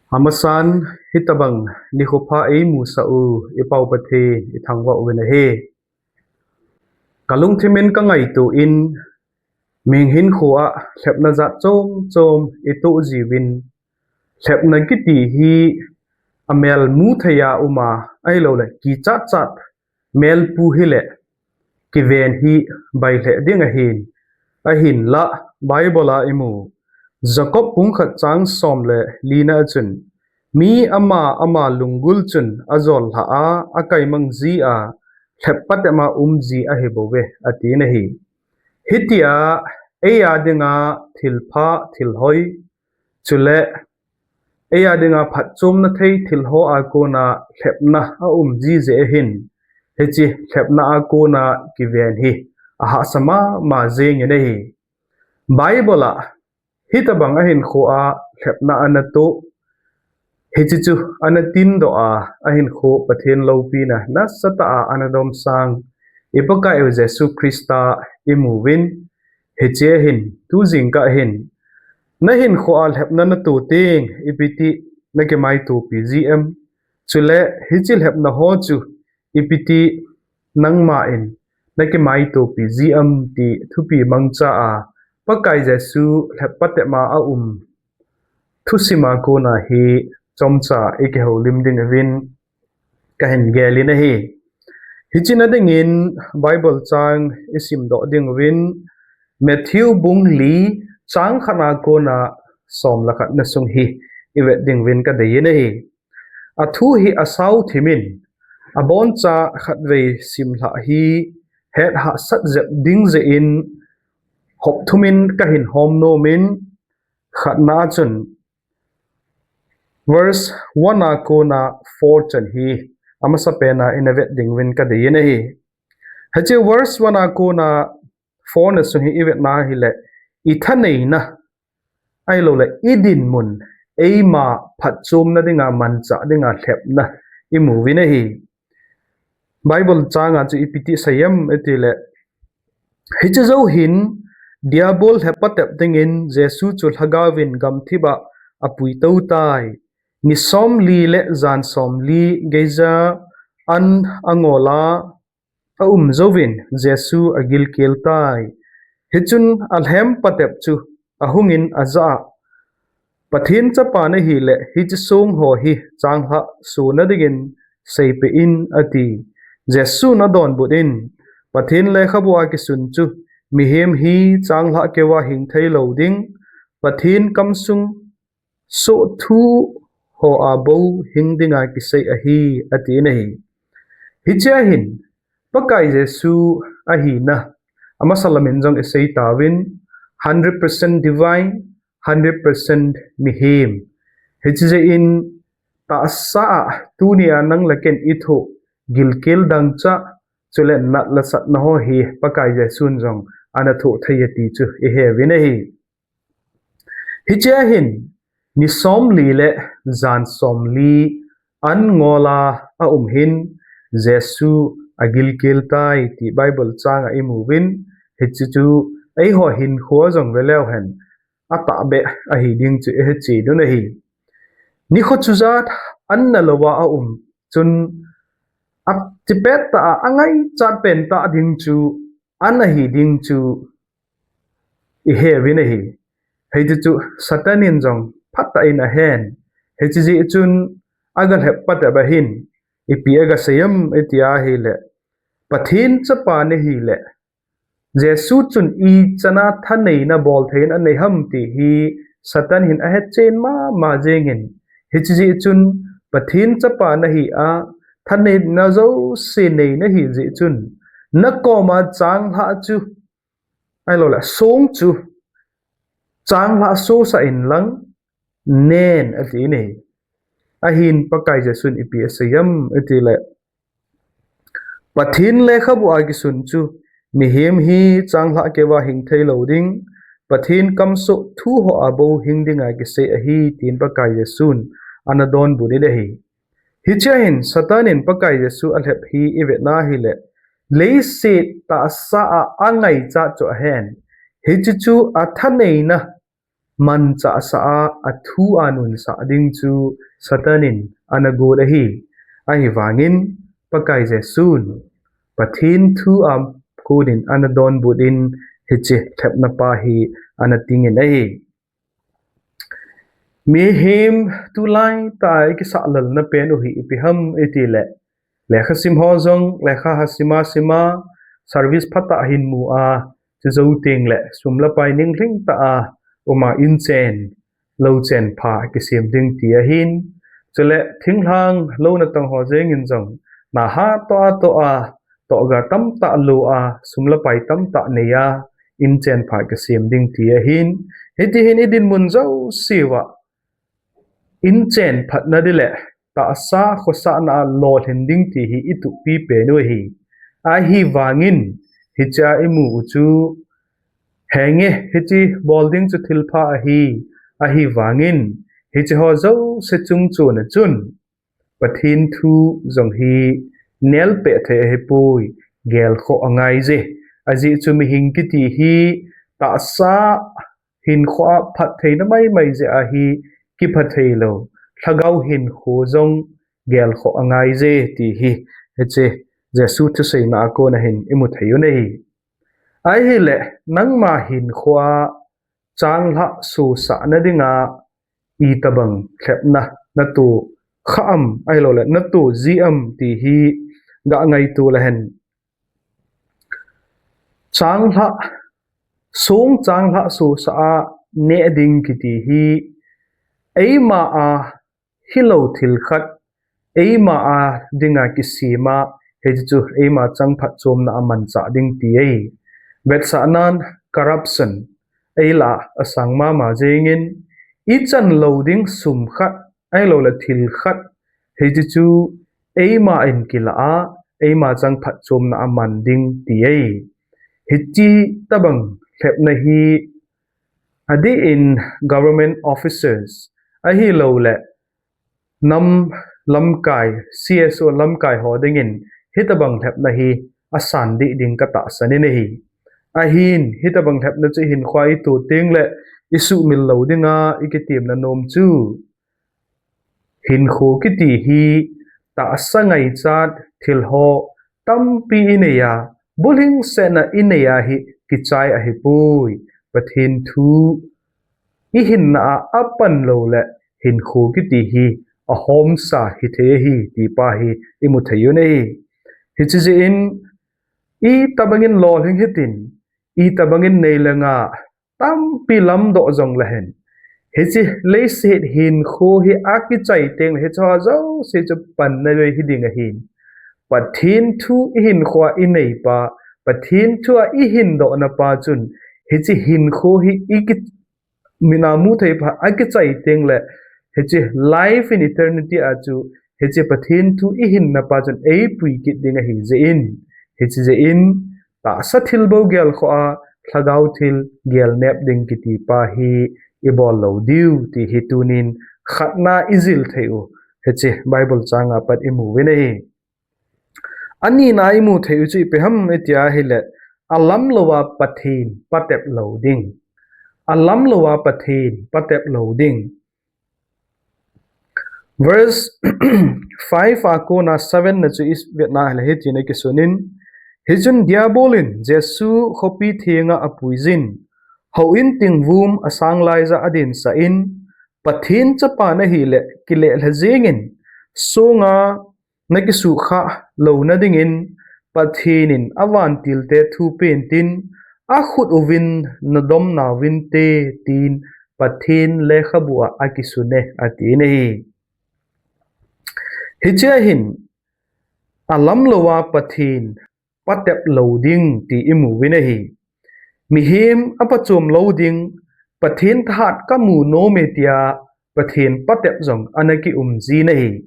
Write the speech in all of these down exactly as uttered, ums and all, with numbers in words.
Amasan, hitabang nikho pha eimusah u i Pa u Pathen ithangvah uvin ahi. Kalungthimin kangaito in, mihem hinkhoa lhepna jat chom chom itoh jiuvin, lhepna kiti hi amel muthei a um a, ahilouleh kichat chat melpu hileh kiven hi bailheh ding ahin, ahinlah Bible a imu Jacob bung khat chang som le lina a chun, mi ama ama lunggul chun ajol lhah a, akaimang ji a, lhep patep a um ji ahi bouve, atin ahi. Hitia eia dinga thilpha, thilhoi, chule eia dinga phatchomna thei thilho a kona lhepna aum ji jeh ahin, hiche lhepna a kona kiven hi ahahsa mama jengin ahi. Bible a hitabang a hinkhoa lhepna ana toh, hiche chu ana tindoh a, ahinkho Pathen loupina nasatah a ana domsang i Pakaiyu Jesu Christa imuvin, hiche ahin, tu jingkah hin, nahinkhoa lhepna natoh teng ipiti nakimaitopi ji em? Chule hiche lhepna ho chu ipiti nangman nakimaitopi ji em ti thupi mangcha a, Pakai Jesu lhep patep a aum thusim a kona hi chomcha ikihoulim ding uvin kahin gelin ahi. Hiche na dingin Bible chang isimdoh ding uvin, Matthew bung li chang khat a kona som le khat na sung hi ivet ding uvin kadeiyin ahi. Athu hi asao thimin, aboncha khatvei simlhah hi hethahsat jep ding jeh in hop thumin kahin hom nomin, khatna a chun verse one a kona four chan hi amasapen a ina vet ding uvin kadeiyin ahi. Hiche verse one a kona four na sung hi ivet na hileh, ithaneina, ahilouleh idinmun, eima phatchomna dinga, manchah dinga lhepna imuvin ahi. Bible changa chu ipiti asei em itileh, hiche jou hin Diabol lhep patep dingin Jesu chu lhagaovin gamthip a apuitou tai. Ni somli le jan somli geija an angol a aum jouvin Jesu agilkel tai. Hichun alhem patep chu ahungin ajah a, Pathen Chapa nahileh hiche song ho hi changlhah sona dingin seipeh in, ati. Jesun adonbut in, Pathen lekhabu a kisun chu mihem hi changlhah keuva hing theilou ding, Pathen kamsung soh thu hoa bou hing dinga kisei ahi, atin ahi. Hichea hin Pakai Jesu ahina amasa lamin jong isei tauvin, hundred percent divine, hundred percent mihem. Hiche jeh in tahsa a tunia nang le ken ithoh gilkel dangchah, chule nat le satna ho hi Pakai Jesun jong ana thoh thei e ti chu iheuvin ahi. Hichea hin ni somli le jan somli an ngol a aum hin Jesu agilkel tai ti Bible changa imuvin, hiche chu eiho hinkhoa jong veleu hen atahbeh ahi ding chu ihechen un ahi. Nikho chujat an nalouva aum chun, achepet tah a angaichat pen tah ding chu an ahi ding chu iheuvin ahi. Hiche chu Satan in jong phatah in ahen. Hiche jeh chun agalhep patep a hin ipi agasei em itia ahileh, Pathen Chapa nahileh Jesu chun ichana thaneina bolthei in anei ham ti hi Satan hin ahechen mama jengin, hiche jeh chun Pathen Chapa nahi a, thaneina jouse nei nahi jeh chun, nakoma changlhah chu, ahilouleh song chu changlhah sosah inlang nen, atin ahi. Ahin Pakai Jesun ipi asei em itileh, Pathen lekhabu a kisun chu mihem hi changlhah keuva hing theilou ding, Pathen kamsoh thu hoa bou hing dinga kisei ahi, tin Pakai Jesun ana donbut in ahi. Hichea hin Satan in Pakai Jesu alhep hi ivet na hileh, leiset tahsa a angaichat chu ahen. Hiche chu athaneina manchah sah a, athu a nunsah ding chu Satan in ana got ahi. Ahivangin Pakai Jesun Pathen thu a konin ana donbut in hiche lhepna pa hi ana tingin ahi. Mihem tulai tah a ikisah lelna pen u hi ipi ham itile, lekha sim ho jong lekha ha sima sima, service phatah hin mu a, chujou tengle sum le pai ninglhing tah a um a, inchen, louchen pha kisem ding ti ahin, chule thinglhang lou natong ho jengin jong naha toh a toh a, tohga tamtah lo a, sum le pai tamtah nei a, inchen pha kisem ding ti ahin, hiti hin idinmun jouseuva inchen phatna ding le tahsa khosahna a lolhin ding ti hi ituhpi pen u ahi. Ahivangin hichea imu u chu, henge, hiche bol ding chu thilpha ahi. Ahivangin hiche ho jouse chungchon a chun Pathen thu jong hi nelpeh thei ahipoi, gelkhoh angaiye. Ajeh chu mihem kiti hi tahsa hinkhoa phattheina maimai jeh a hi kiphathei lou, lhagao hinkho jong gelkhoh angaiye ti hi hiche Jesu thuseina a kona hin imu thei u ahi. Ahile, nangma hinkhoa changlhah sosahna dinga itobang lhepna natoh kha am, ahiloule natoh ji am ti hi gangaito lehen. Changlhah, song changlhah sosah a neh ding kiti hi eima a hilou thil khat, eima a dinga kisem a, hiche chu eima chang phatchomna a manchah ding ti ahi. Vetsahnan corruption eilah a asang mama jengin, ichan lou ding sum khat, ahiloule thil khat, hiche chu eima in kilah a, eima chang phatchomna a man ding ti ahi. Hiche tobang lhepna hi adeh in government officers ahiloule nam lamkai, C S O lamkai ho dingin hitobang lhepna hi asan deh ding katahsan in ahi. Ahin hitobang lhepna chu ihinkhoa itoh tengle isuhmil lou dinga ikitemna nom chu, hinkho kiti hi tahsa ngaichat thil ho tampi inei a, bulhingsetna inei a hi kichai ahipoi. Pathen thu ihinna a apan loule hinkho kiti hi ahomsa hithei ahi ti pa hi imu thei u ahi. Hiche jeh in itobangin lolhing hitin, itobangin nei le gou tampi lamdoh jong lehen, hiche leiset hinkho hi akichai tengle hicheho jouse chu panna bei hiding ahin. Pathen thu ihinkhoa inei pa, Pathen thu a ihindohna pa chun hiche hinkho hi iki, mina mu thei pa akichai tengle hiche life in eternity a chu hiche Pathen thu ihinna pa chun eipui kit ding ahi jeh in, hiche jeh in tahsa thil bou gelkhoh a, lhagao thil gelnep ding kiti pa hi ibol lou diu ti hi tunin khatna ijil thei u hiche Bible changa pat imu uvin ahi. Anina imu thei u chu ipi ham itia ahile, alamlouva Pathen patep lou ding. Alamlouva Pathen patep lou ding. Verse five a kona seven na chu ivetna ahile hitin akisunin, hichun Diabol in Jesu khopi thenga apuijin, houin tingvum asang laija adinsah in, Pathen chapa nahile kilehlha jengin, songa nakisukha louna dingin Pathen in avantilte thupen tin, akhut uvin nadomnauvinte tin Pathen lekhabu a akisune atin ahi. Hichea hin alamlouva Pathen patep lou ding ti imu uvin ahi. Mihem apachom lou ding, Pathen thahat kamu nome tia Pathen patep jong ana kium jin ahi.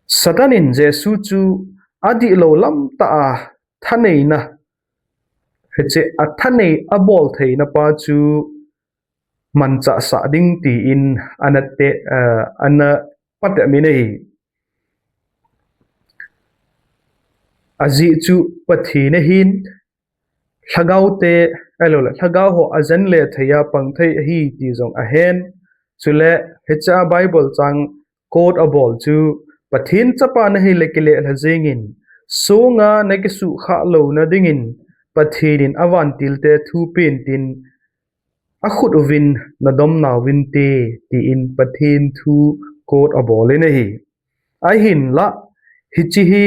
Satan in Jesu chu adihlou lamtah a thaneina, hiche athanei abol theina pa chu manchahsah ding tin ana te, ana patep in ahi. Ajeh chu Pathen ahin, lhagaote ahilouleh lhagao ho ajen le thei a pang thei ahi ti jong ahen. Chule hiche a Bible chang quote abol chu, Pathen chapa nahi le kile lha jingin, songa nakisukha louna dingin Pathen in avantil te thu pen tin, akhut uvin nadom nauvin te, tin Pathen thu quote abol in ahi. Ahinlah, hiche hi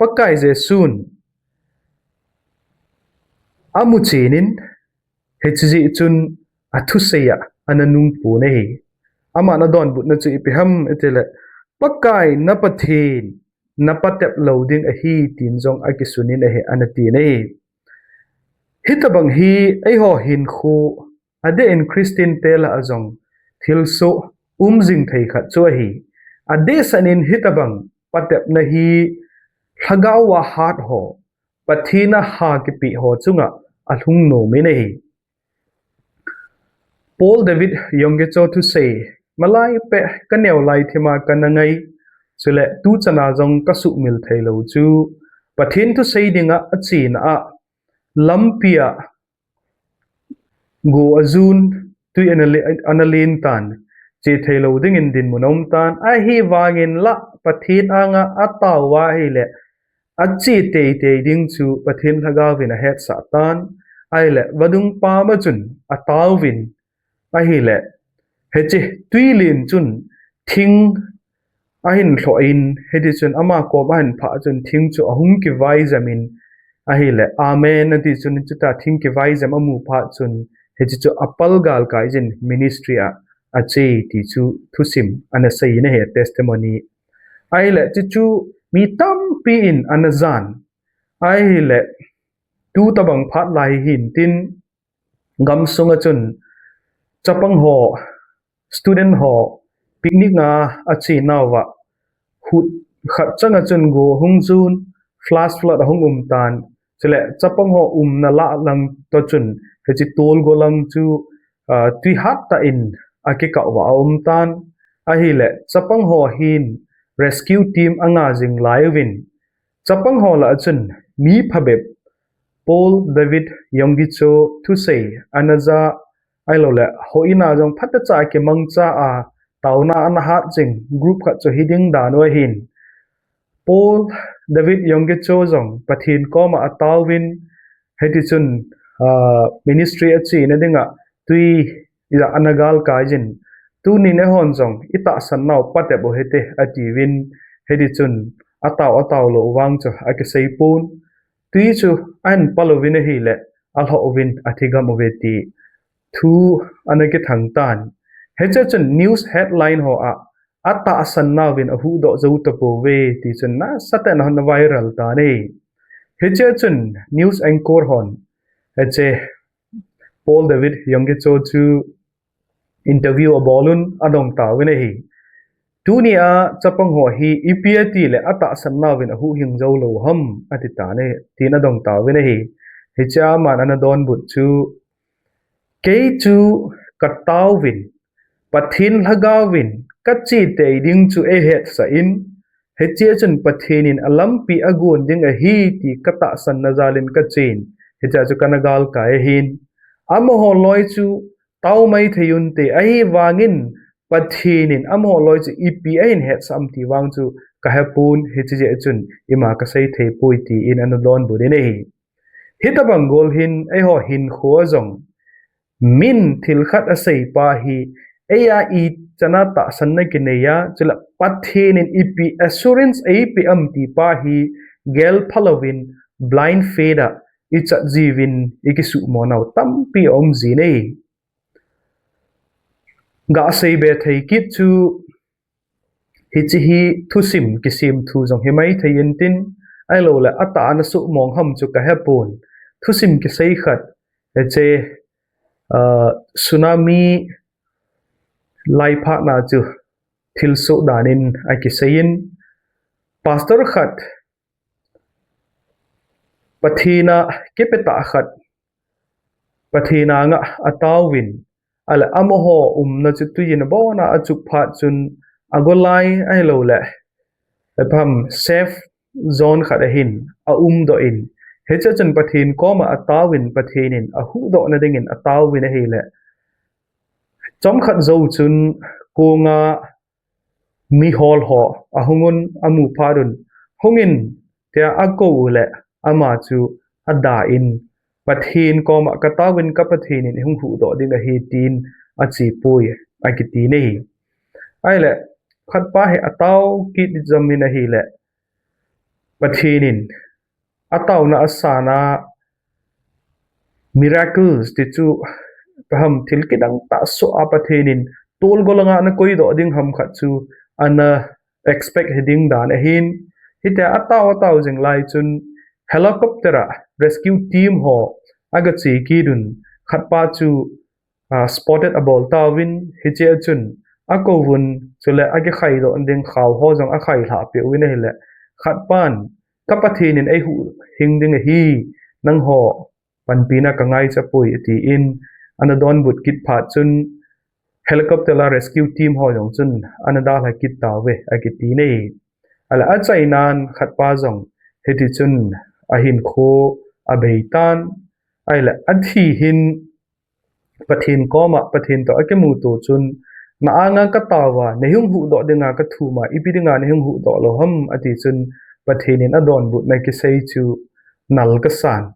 Pakai Jesun amu chenin, hiche jeh chun athusei a ana nung pon ahi. Aman adonbutna chu ipi ham itile, Pakai na Pathen, na patep lou ding ahi, tin jong akisun in ahi, ana ti in ahi. Hitabang hi eiho hinkho, adeh in Christian te lah a jong thilsoh um jing thei khat chu ahi. Adeh sah in hitabang patepna hi lhagao a hat ho, Pathen a ha kipeh ho chunga alhung nom in ahi. Paul David Yonggi Cho thusei, malai peh kaneo lai thima kana ngai, chule tuchana jong kasumil thei lou chu, Pathen thusei dinga achena a, lampi a go ajun, tui ana le-, ana len tan, che thei lou dingin dinmun aum tan, ahivangin lah Pathen anga atao ahile, ache teitei ding chu Pathen lhagao vin ahetsah tan, ahile vadung pam a chun ataovin, ahile hiche tui len chun thing ahin lhoh in, hiti chun ama kom ahin phah chun thing chu ahung kivai jem in, ahile, Amen, ati chun chuta thing kivai jem amu phat chun, hiche chu apal galkai jin ministry a ache ti chu thusim ana sei in ahi, testimony. Ahile, chuchu mi tampi in ana jan. Ahile, tutabang phat lai hin tin, gamsunga chun chapang ho, student ho, picnic a achenauva, hut khat changa chun go ahung jun, flash flood ahung um tan. Chule chapang ho umna lah lang toh chun, hiche tol go lang chu, ah, tui hattah in akikah uva aum tan. Ahile, chapang ho hin rescue team anga jing lai uvin, chapang ho lah a chun mi phabep Paul David Yonggi Cho thusei ana ja, ahilouleh houin a jong phatecha kimangcha a, taona ana hat jing group khat chu hiding dan u ahin. Paul David Yonggi Cho jong Pathen koma ataovin, hiti chun, ah, ministry achena dinga tui ija ana galkai jin, tunin eihon jong itahsan nau patep u hite, atiuvin, hiti chun atao, atao lou vang chu akisei pon. Tui chu ahin pal uvin ahile, alhoh uvin athigam uve ti thu ana kithang tan. Hiche chun news headline ho a, atahsan nauvin ahuhdoh jou tapouve ti chun nasatah in ana viral tan ahi. Hiche chun news anchor hon, hiche Paul David Yonggi Cho chu interview abol un adong tauvin ahi. Tunia chapang ho hi ipi ati le atahsan nauvin ahuhhing jou lou ham ati tan ahi, tin adong tauvin ahi. Hichea aman ana donbut chu, kei chu kataovin, Pathen lhagaovin kache tei ding chu eihetsah in, hichea chun Pathen in alampi agon ding ahi ti katahsanna jalin kachen, hichea chu kana galkai ahin. Amaho loi chu tao maithei unte, ahivangin Pathen in amaho loi chu ipi ahin hetsah am ti vang chu kahepon, hiche jeh chun ima kasei theipoi tin ana donbut in ahi. Hitobang gol hin eiho hinkhoa jong min thil khat asei pa hi, eia ichana tahsanna kinei a, chule Pathen in ipi assurance eipe am ti pa hi, gelphalouvin blind faith a ichat jiuvin ikisuhmo nau tampi aum jin ahi. Gasei be thei kit chu, hiche hi thusim kisem thu jong himaithei intin, ahilouleh atahna suhmong ham chu kahepon. Thusim kisei khat, hiche, ah, tsunami laiphatna chu thilsoh danin akiseiyin, pastor khat, Pathen a kipatah khat, Pathen anga ataovin, ahile amaho umna chu tuiyin abona achuh phat chun agolai ahilouleh, ipi ham, safe zone khat ahin aumdoh in, Hiche chun Pathen koma ataovin Pathen in ahuhdoh nadingin ataovin ahile, chomkhat jou chun konga mihol ho ahungun amu phat un, hungin tia akou ule ama chu adan, Pathen koma kataovin ka Pathen in eihung huhdoh ding ahi tin achepoi akiti nahi. Ahile khatpa hi atao kit jom in ahile Pathen in ataona asana miracles ti chu paham thil kidang tah soh a Pathen in tolgo langa ana koidoh ding ham khat chu ana expect hiding dan ahin. Hitia atao atao jing lai chun helicopter a rescue team ho agache kit un khatpa chu spotted abol tauvin hiche a chun akouvun chule akikhaidoh ding khao ho jong akhailhah peh uvin ahile khatpan ka Pathen in eihuhhing ding ahi, nangho panpina kangaicha poi atin ana donbut kit phat chun helicopter a rescue team ho jong chun ana dalha kit tauve akiti nahi. Ahile achainan khatpa jong hiti chun ahinkho abeitan, ahile athi hin Pathen koma Pathen toh akimuto chun na anga kataova neihung huhdoh dinga kathuma ipi dinga neihung huhdoh lou ham ati chun Pathen in adonbutna kisei chu nal kasan.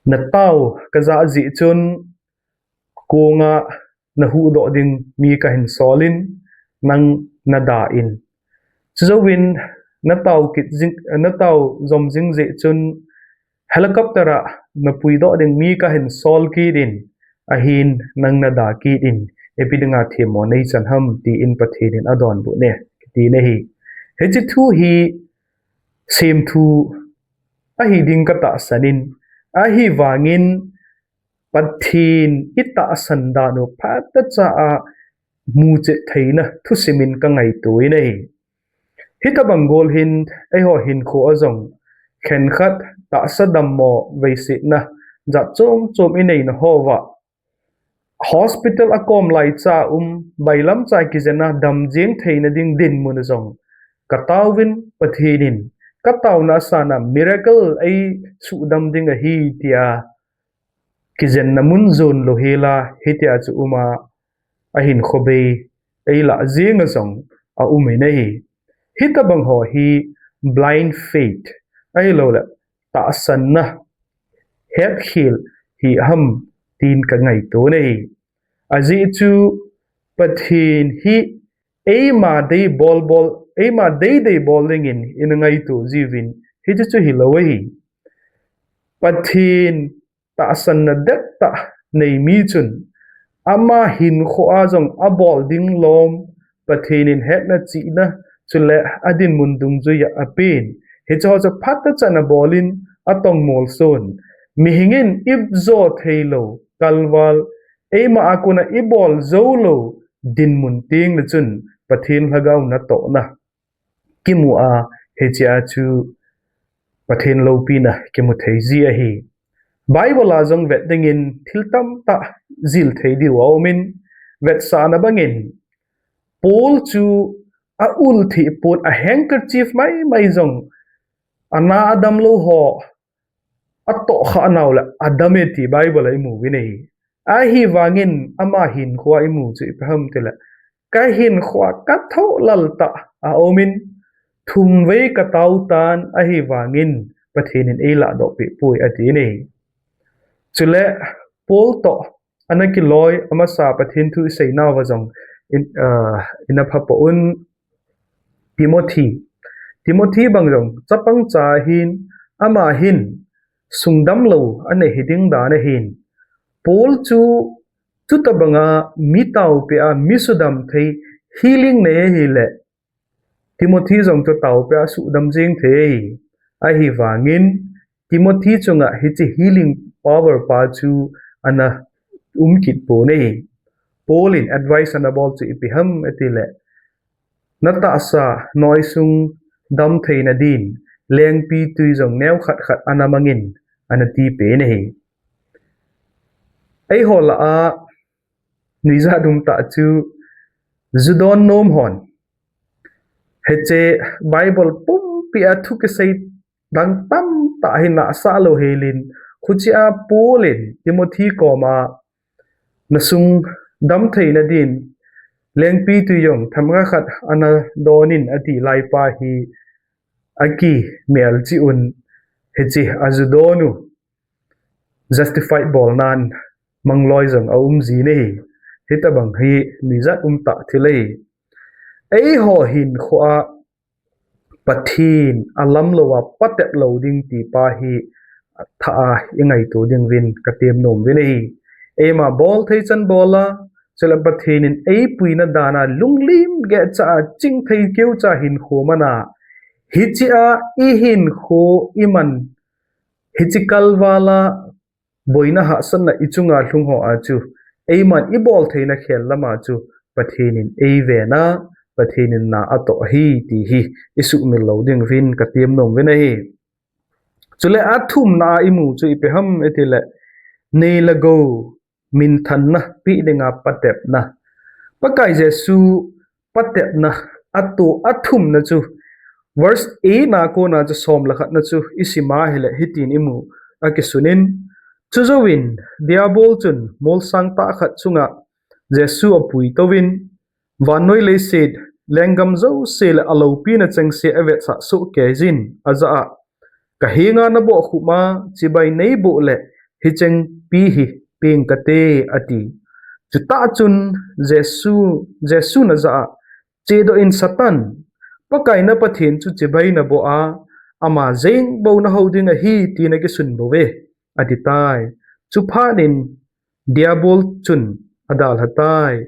Natao kajah jeh chun konga nahuhdoh ding mi kahin solin nang nadan. Chujouvin natao kit jing, natao jom jing jeh chun helicopter a napuidoh ding mi kahin sol kit in ahin nang nada kit in ipi dinga themmo neichan ham tin Pathen in adonbut e kiti nahi. Hiche thu hi semthu ahi ding katahsan in ahivangin Pathen itahsan dan u phatechaa muchet theina thusim in kangaito in ahi. Hitobang gol hin eiho hinkho a jong khenkhat tahsa dammo veisetna jat chom chom ineina hoa hospital akom laicha um bailamcha kijenna dam jeng theina ding dinmun a jong kataovin Pathen in kataona asana miracle eisuhdam ding ahi tia kijenna mun jon louhela hitia chu uma ahinkho bei eilah jenga jong aum in ahi. Hitobang ho hi blind faith ahiloule tahsanna hetkhel hi ham tin kangaito in ahi. Ajeh chu Pathen hi eima dei bol bol, eima deidei bol dingin ingaito jiuvin hiche chu hilou ahi. Pathen tahsanna dettah nei mi chun ama hinkho a jong abol ding lom Pathen in hetna chihna chule adinmun dungjuia apen. Hicheho chu phatechan abolin atongmolson. Mihing in ipjo theilou kalval eima a kona ibol joulou dinmun tengle chun Pathen lhagao natohna kimu a hichea chu Pathen loupina kimu thei ji ahi. Bible a jong vet dingin thil tamtah jil thei diu aumin, vetsahna bangin Paul chu aul thihpon a handkerchief maimai jong ana adamlou ho atohkhah naule adam e ti Bible a imu uvin ahi. Ahivangin ama hinkhoa imu chu ipi ham tile, kahinkhoa kathoh lal tah aumin, thumvei kataotan ahivangin Pathen in eilahdoh peh poi atin ahi. Chule Paul toh ana kiloi amasa Pathen thu iseinauva jong ina phapoi un, Timothy, Timothy bang jong chapangcha ahin, ama hin sungdamlou anei hiding dan ahin, Paul chu chutobanga mi taopeh a mi sudam thei healing nei ahile Timothy jong chu taopeh a suhdam jeng thei ahi. Ahivangin Timothy chunga hiche healing power pa chu ana um kit pon ahi. Paul in advice ana bol chu ipi ham atile, natahsa noisung dam theina din lengpitwi jong neokhat khat ana mangin ana tipen ahi. Eiho lah a nuijat umtah chu ju don nom hon hiche Bible pumpia thu kisei dang tam tah hi nahsah lou helin, khuchia Paul in Timothy koma nasung damtheina din lengpitwi jong themkhat khat ana donin ati laipa hi akimelchih un, hiche ajudon u justified bolnan mangloi jong aum jin ahi. Hitobang hi nuijat umtah thil ahi. Eiho hinkhoa Pathen alamlouva patep lou ding tipa hi thah a ingaito dinguvin katem nom uvin ahi. Eima bolthei chan bola, chule Pathen in eipuina dana lunglim gehcha a chingthei keucha hinkho mana, hichea ihinkho iman, hiche kalvala boina hahsatna ichunga lhung hoa chu, eiman iboltheina khel lama chu Pathen in eivena, Pathen in na atoh ahi ti hi isuhmil lou dinguvin katem nom uvin ahi. Chule athumna a imu chu ipi ham itile, nei le gou minthanna peh dinga patepna. Pakai Jesu patepna ato athumna chu, verse eight na kona chu som le khatna chu isima hile hitin imu akisunin, chujouvin Diabol chun molsang tah khat chunga Jesu apuitouvin, vannoi leiset, lenggam jouse le aloupina chengse avetsah sohkeijin ajah a, kahenga nabohkhup ma chibai neiboh le hichengpi hi peng kate ati. Chutah chun Jesu, Jesun ajah a, chedoh in Satan, Pakai na Pathen chu chibai naboh a, ama jengbou nahou ding ahi tin akisun bouve, atitai. Chuphat in Diabol chun adalhatai.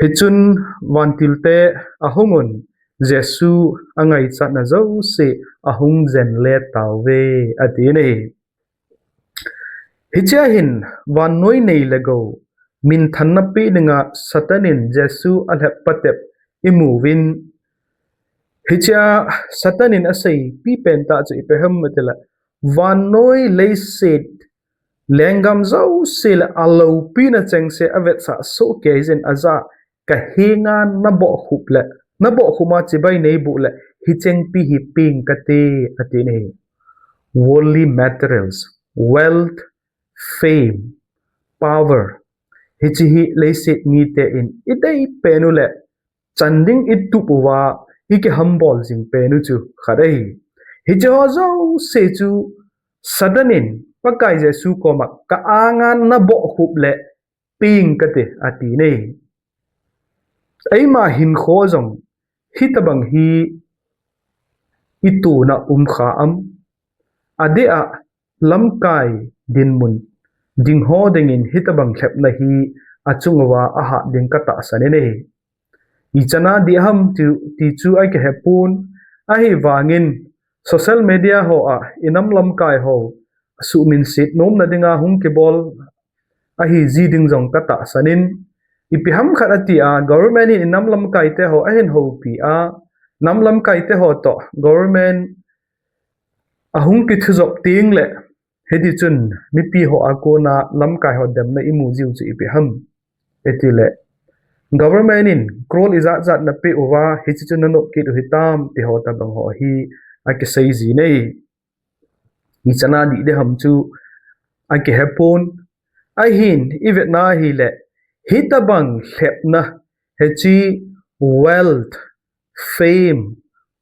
Hichun vantilte ahungun, Jesu angaichatna jouse ahung jenle tauve, atin ahi. Hichea hin vannoi nei le gou minthanna peh dinga Satan in Jesu alhep patep imuvin, hichea Satan in aseipi pentah chu ipi ham itile, vannoi leiset, lenggam jouse le aloupina chengse avetsah sohkeijin ajah a, kahenga nabohkhup le, nabohkhup ma chibai neiboh le hichengpi hi peng kate, atin ahi. Worldly materials, wealth, fame, power, hiche hi leiset mite in idei pen u le chan ding itup uva ikihambol jing pen u chu khat ahi. Hicheho jouse chu Satan in Pakai Jesu koma kahenga nabohkhup le peng kate atin ahi. Eima hinkho jong hitobang hi itona umkha am? Adeh a lamkai dinmun dingho dingin hitobang lhepna hi achunguva ahat ding katahsan in ahi. Ichan a dih ham ti, ti chu akihepon, ahivangin social media hoa inam lamkai ho suhminset nomna dinga hung kibol ahiji ding jong katahsan in, ipi ham khat atia government in inam lamkaite ho ahin houpi a, nam lamkaite ho toh government ahung kithujop tengle, hitichun mipi hoa kona lamkai ho demna imu jiu chu ipi ham itile, government in crore ijat jat napeh uva, hiche chu nanop kit u hitam tiho tobang ho hi akiseiji in ahi. Ichan a dih ding ham chu akihepon, ahin ivetna hile hitobang lhepna, hiche wealth, fame,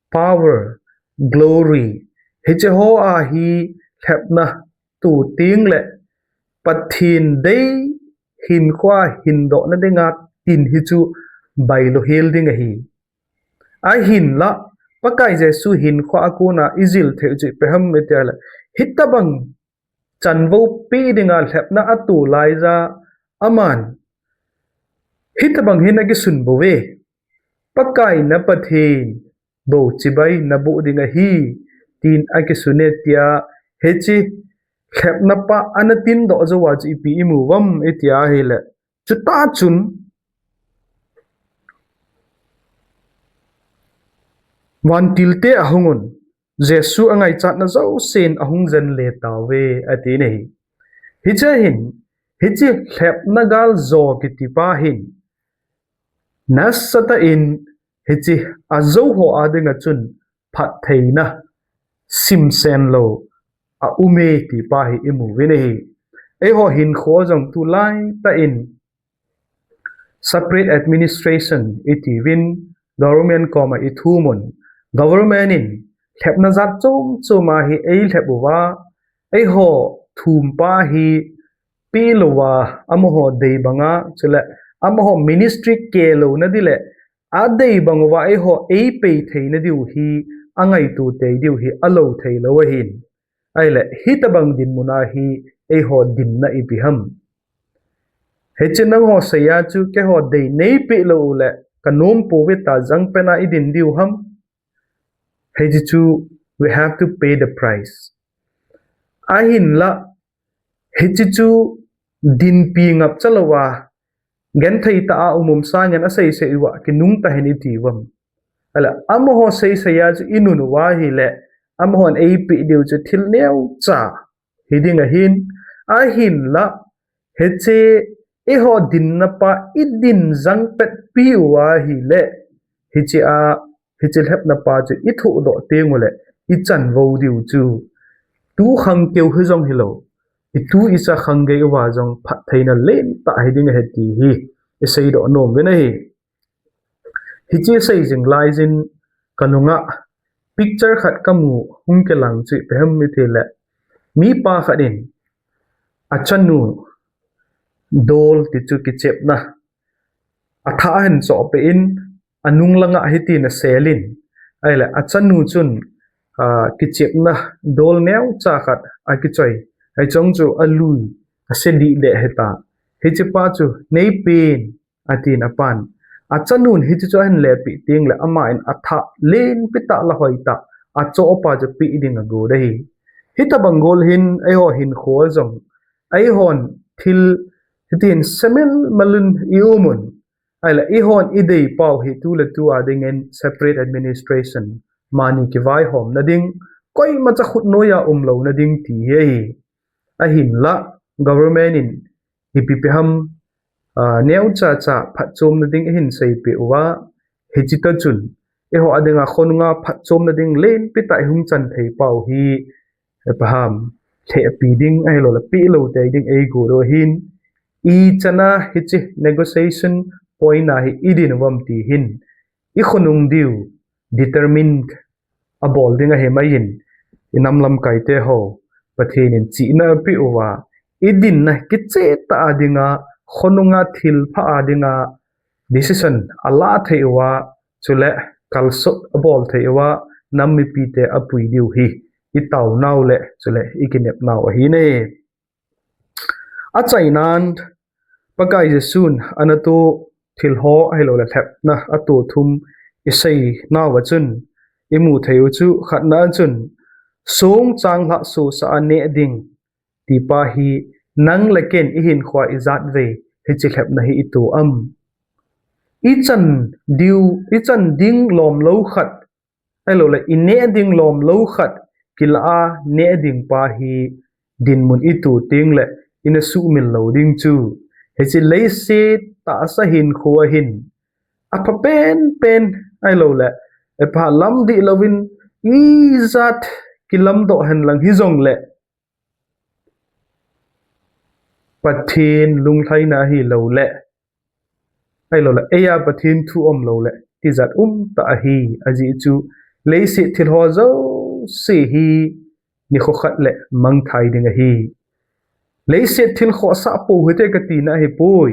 power, glory, hicheho a hi lhepna to tengle Pathen dei hinkhoa hindohna dinga tin hi chu bailou hel ding ahi. Ahinla Pakai Jesu hinkhoa kona ijil thei u chu ipi ham itile, hitobang chanvou peh dinga lhepna ato laiya aman hitobang hin akisun bouve, Pakai na Pathen bou chibai naboh ding ahi, tin akisune tia, hiche lhepna pa ana tindoh jouva chu ipi imu uvam itia ahile, chutah chun vantilte ahungun, Jesu angaichatna jousen ahung jenle tauve atin ahi. Hichea hin, hiche lhepna gal jo kitipa hin nasatah in hiche ajou ho a dinga chun phattheina, chimsen lou a um e ti pa hi i mu uvin ahi. Eiho hinkho jong tulai tah in separate administration i ti uvin, government koma i thum un, government in lhepna jat chom chom a hi ei lhep uva, eiho thum pa hi pe louva, amaho dei banga, chule amaho ministry ke louna ding le, a dei bang uva eiho ei pe theina diu hi, a ngaito tei diu hi, a lou thei lou ahin. Ahile, hitabang dinmun a hi eiho dinna ipi ham? Hiche nangho seiya chu keiho dei nei pe lou u le, ka nom pouve tia jangpen a i din diu ham? Hiche chu, we have to pay the price. Ahinla, hiche chu dinpi ngapcha louva, genthei tah a um um sangin a sei sei uva, kinung tah in i ti uvem? Ahile, amaho sei sei a chu i nun uva ahile, amahon ei pe diu chu thil neocha hi ding ahin, ahinla, hiche eiho dinna pa i din jangpet pi uva ahile, hiche a, hiche lhepna pa chu i thohdoh teng u le, i chanvo diu chu tu khang keu hi jong hilou, i tu i cha khang gei uva jong phattheina lentah hi ding ahi ti hi i seidoh nom uvin ahi. Hiche sei jing lai jin ka nunga picture khat ka mu, hung kilang chu ipi ham i ti le, mipa khat in a chanu dol ti chu kichepna a thah ahin choh peh in, a nung langa hitin a sel in, ahile a chanu chun, a, kichepna dol neocha khat a kichoi, ahi chong chu a lui a se dih deh ahi ta. Hiche pa chu nei pen, a tin a pan. A chanun hiche chu ahin lepeh teng le, aman a thah lenpi tah le hoi tah a choh pa chu pe ding a got ahi. Hitabang gol hin eiho hinkho jong, eihon thil hitin semil malun i um un. Ahile, eihon i dei pau hi tu le tu a dingin separate administration, mani kivaihomna ding, koima cha khutnoi a um louna ding ti hi ahi. Ahinla, government in ipi ipi ham, a, neocha cha phatchomna ding ahin seipeh uva, hiche toh chun, eiho a dinga khonunga phatchomna ding lenpi tah i hung chan thei pau hi, ipi ham, lhehpi ding ahilou le, pe lou tei ding ei got u ahin, ichan a hiche negotiation point a hi i din uvam ti hin, i khonung diu determined a bol ding ahi mai in, i nam lamkai te ho, Pathen in chihna a pe uva, i dinna kicheh tah a dinga, khonunga thil pha a dinga decision a la thei uva, chule kalsot a bol thei uva, nam mipi te a pui diu hi i taonau le, chule i kinepnau ahi ne. A chainan, Pakai Jesun ana to thil ho ahilou le lhepna a to thum i seinau a chun, i mu thei u chu khatna a chun, song changlhah sosa a neh ding ti pa hi nang le ken i hinkho a i jat vei hiche lhepna hi i to am? I chan diu, i chan ding lom lou khat, ahilou le, i neh ding lom lou khat, kila a neh ding pa hi dinmun i to teng le, i na suhmil lou ding chu. Hiche leiset tahsa hinkho a hin, a pha pen pen, ahilou le, a pha lam dih louvin, ijat kilamdoh hen lang hijong le, Pathen lunglhaina ahilou le, ahilou le, eia Pathen thu um lou le, tijat um tah ahi, ajeh chu, leiset thil ho jouse hi, nikho khat le mangthai ding ahi. Leiset thil khohsah pou hite ka tina ahi poi.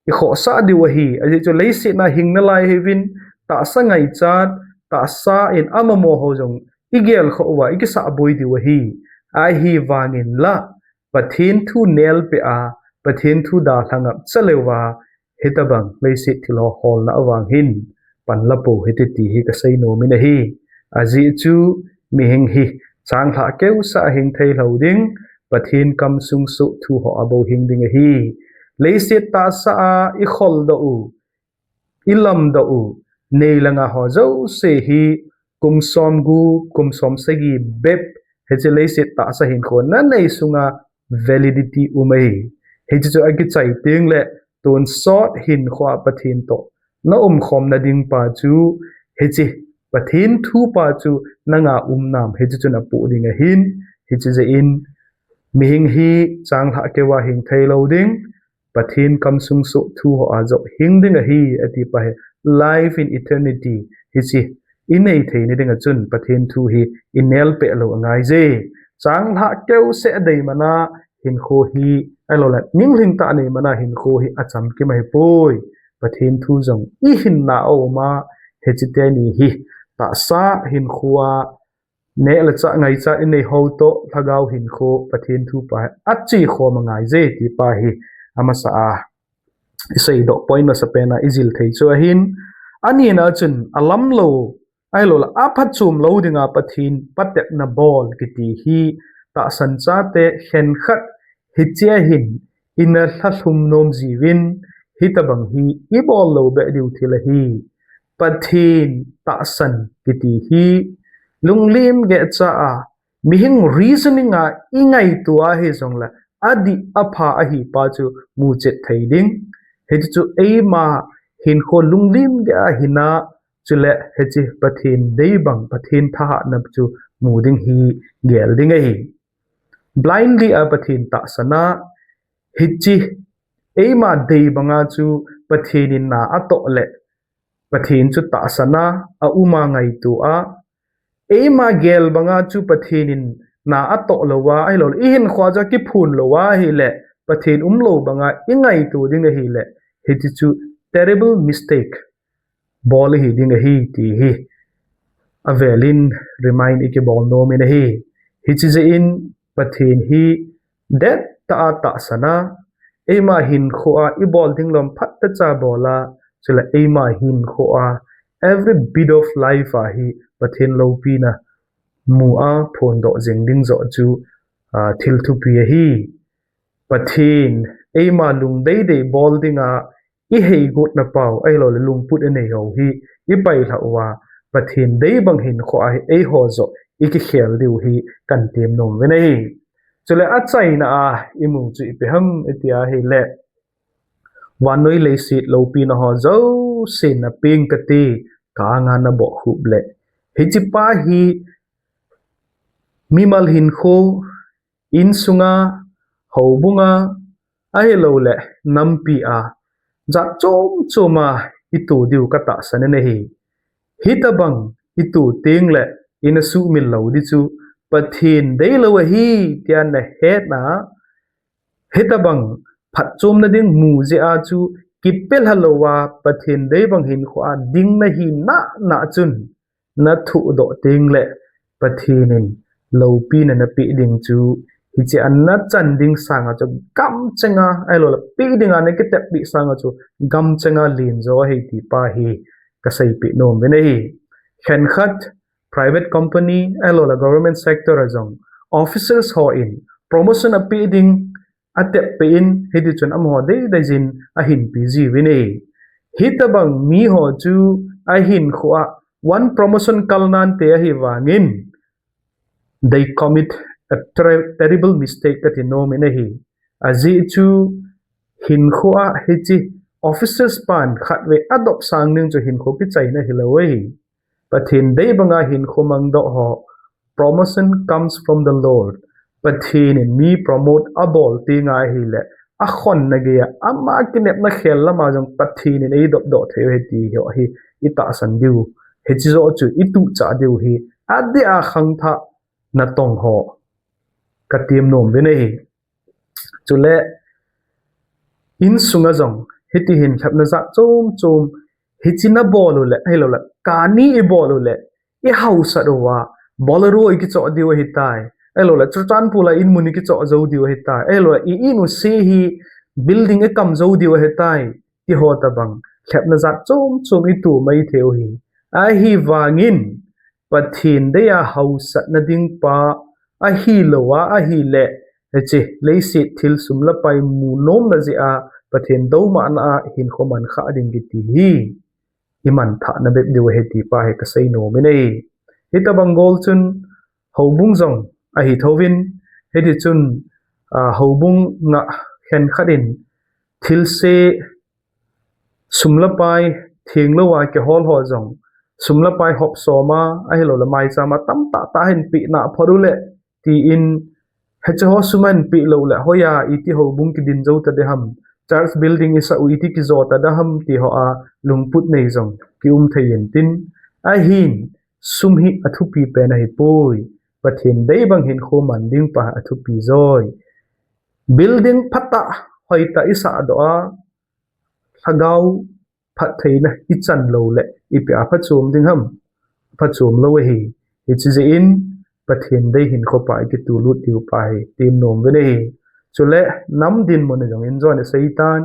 I khohsah diu ahi, ajeh chu leiset a hing nalai ahiuvin, tahsa ngaichat, tahsa in amamo ho jong i gelkhoh uva, i kisahboi diu ahi. Ahivangin la, Pathen thu nelpeh a, Pathen thu dalha ngapcha leuva, hitabang leiset thil ho holna avang hin, pan la pou hite ti hi ka seinom in ahi. Ajeh chu, mihing hi, changlhah keusah a hing thei lou ding, Pathen kamsung soh thu ho a bou hing ding ahi. Leiset tahsa a i kholdoh u, i lamdoh u, nei le gou ho jouse hi kum som gup, kum som sagi bep, hiche leiset tahsa hinkho nanei sunga validity um ahi. Hiche chu akichai teng le tonsot hinkho a Pathen toh na umkhomna ding pa chu hiche Pathen thu pa chu nanga um nam, hichu chun apoh ding ahin, hichu jeh in mihing hi changlhah keuva hing thei lou ding, Pathen kamsung soh thu ho a joh hing ding ahi, ati pa hi. Life in eternity, hichi inei thei na ding a chun Pathen thu hi inel peh lou angai je. Changlhah keu seh dei mana hinkho hi, ahilou le, ninglhing tah nei mana hinkho hi achamkim ahi poi. Pathen thu jong ihin na a um a, hichi teni hi tahsa hinkho a neh le chah ngaichat inei ho toh, lhagao hinkho Pathen thu pa hi ache khom angai je ti pa hi amasa a isei doh point masa pen a ijil thei chu ahin. Ani na chun alam lou, ahilou le, aphatchom lou dinga Pathen patepna bol kiti hi tahsan chate khenkhat hichea hin ina lhalhum nom jiuvin, hitabang hi ibol lou beh diu thil ahi. Pathen tahsan kiti hi lunglim geh cha a, mihing reasoning a ingaito a hijongle, adih apha ahi pa chu muchet thei ding. Hichu eima hinkho lunglim geh a hina, chule hichi Pathen deibang, Pathen thahatna chu mu ding hi gel ding ahi. Blindly a Pathen tahsan a, hichi eima deibanga chu Pathen in na atoh le, Pathen chu tahsan a, aum a ngaito a, eima gel banga chu Pathen in na atoh lou a, ahilou le, ihinkhoa chu akiphun lou a ahile, Pathen umlou banga ingaito ding ahile, hichi chu terrible mistake bol ihi ding ahi ti hi avelin remind ikibol nom in ahi. Hichi jeh in Pathen hi dettah a tahsan a, eima hinkhoa ibol ding lom phatechan bol a, chule eima hinkhoa every bit of life a hi Pathen loupina mu a phondoh jing ding joh chu, ah, thil thupi ahi. Pathen eima lungdeidei bol dinga ihei gotna pau, ahilou le lungput inei ho hi ipailhah uva, Pathen deibang hinkhoa hi eiho joh ikikhel diu hi kahin tem nom uvin ahi. Chule achaina a imu chu ipi ham itia ahile, vannoi leiset loupina ho jousen napeng kate, ka-anga nabohkhup le. Hichi pa hi mimal hinkho, insunga, houbunga, ahilou le nampi a, jat chom chom a ito diu katahsan in ahi. Hitabang ito teng le ina sumil lou di chu Pathen deilou ahi tia nahet na, hitabang phatchomna ding mu jeh a chu kipelha louva Pathen deibang hinkhoa ding nahi nana chun, nathuhdoh teng le Pathen in loupina napeh ding chu, hichea nachan ding sanga chu gamchenga, ahilou le peh dinga nakitep peh sanga chu gamchenga lenjo ahi ti pa hi kaseipeh nom uvin ahi. Khenkhat private company, ahilou le government sector a jong officers hon promotion apeh ding atep peh in, hiti chun amaho deidei jin ahinpi jiuvin ahi. Hitabang miho chu ahinkhoa one promotion kal nante ahivangin, they commit a ter-, terrible mistake kati nom in ahi. Ajeh chu hinkhoa hichi officers pan khatvei adop sang ding chu hinkho kichaina hilou ahi. Pathen deibanga hinkho mangdoh ho, promotion comes from the Lord. Pathen in mi promote abol teng ahile, akhonna geiya, ama kinepna khel lama jong Pathen in eidopdoh thei u ahi ti ho hi itahsan diu. Hichi joh chu ituhchah diu hi adeh a khangthah natong ho katem nom uvin ahi. Chule insunga jong hiti hin lhepna jat chom chom, hichi nabol u le, ahilou le, kani ibol u le, ihaosat uva, Bolero ikichoh diu ahitai. Ahilou le, Churachandpur a in mun ikichoh jou diu ahitai. Ahilou le, i-in u se hi building ikam jou diu ahitai. Tiho tabang lhepna jat chom chom ito maithei u ahi. Ahivangin Pathen deia haosatna ding pa ahilouva ahile, hichi leiset thil sum le pai mu nomna jeh a Pathen doumahna a hinkho mankhah ding kiti hi imanthahna bep diu ahi ti pa hi kasei nom in ahi. Hitabang gol chun houbung jong ahi thouvin, hiti chun, ah, houbunga khenkhat in thilse sum le pai thenglouva kihol ho jong sum le pai hop soma, ahilou le maichama tamtah tah hin peh na phot uleh, tin, hiche ho sum ahin peh lou le, hoiya iti houbung kidin jou ta ding ham, church building isah u iti kijo ta ding ham, ti hoa lungput nei jong kium thei intin, ahin, sum hi athupi pen ahipoi, Pathen dei bang hinkho man ding pa athupi joi. Building phatah, hoitah isah doh a, lhagao phattheina ichan lou le, ipi a phachom ding ham, phachom lou ahi. Hiche jeh in, Pathen dei hinkho pa ikitulut diu pa hi, tem nom uvin ahi. Chule, nam dinmun a jong in jong isei tan,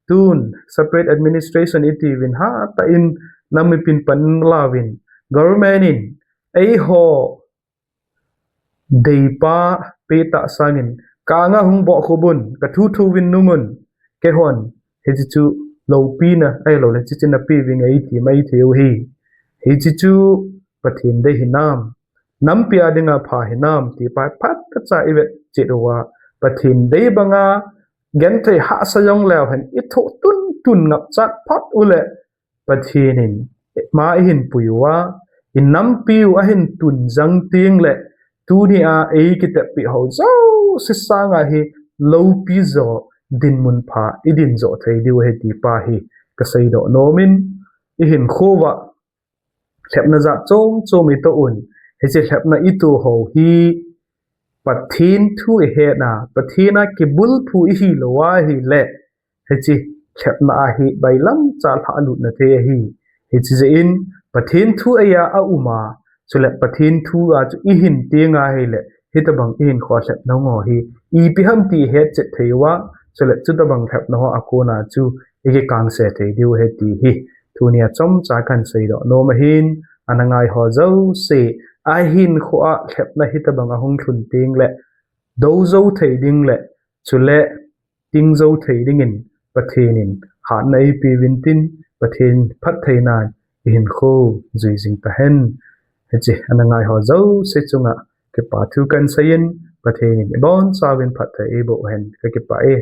tun, separate administration iti uvin hatah in, nam mipin pan lauvin, government in, eiho, deipa, peh tah sangin, ka anga hung bohkhup un, ka thu thu uvin nung un, keihon, hiche chu loupina, ahilou le, hiche chu napeh uving eiti maithei u hi, hiche chu Pathen dei hinam, nampi a dinga pha hinam, ti pa phatah cha ivet chet uva, Pathen dei banga, genthei hahsa jong leu hen, ithoh tun tun ngapchat phot uleh, Pathen in, ma ihin pui uva, inampiu ahin tun jang teng le, tunia eikiteppi ho jouse sanga hi loupi jo dinmun pha idin jo thei diu ahi ti pa hi kasei doh nom in, ihinkho uva lhepna jat chom chom itoh un, hiche lhepna itoh ho hi Pathen thu ihet na, Pathen a kibulphu ihi lou ahile, hiche lhepna a hi bailam cha lhah lutna thei ahi. Hiche jeh in Pathen thu eia aum a, chule Pathen thu a chu ihin teng ahile, hitabang ihinkho lhepna ho hi ipi ham ti ihet chet thei uva, chule chutabang lhepna ho a kona chu ikikangse thei diu ahi ti hi tunia chomcha kahin sei doh nom ahin, ana ngai ho jouse, ahinkho a lhepna hitabang ahung lhun teng le, dou jou thei ding le, chule ting jou thei dingin Pathen in hatna eipeh uvin tin, Pathen phattheinan ihinkho jui jing tahen. Hiche ana ngai ho jouse chunga kipa thu kahin seiyin, Pathen in ibonchauvin phatthei eiboh hen, kakipah e.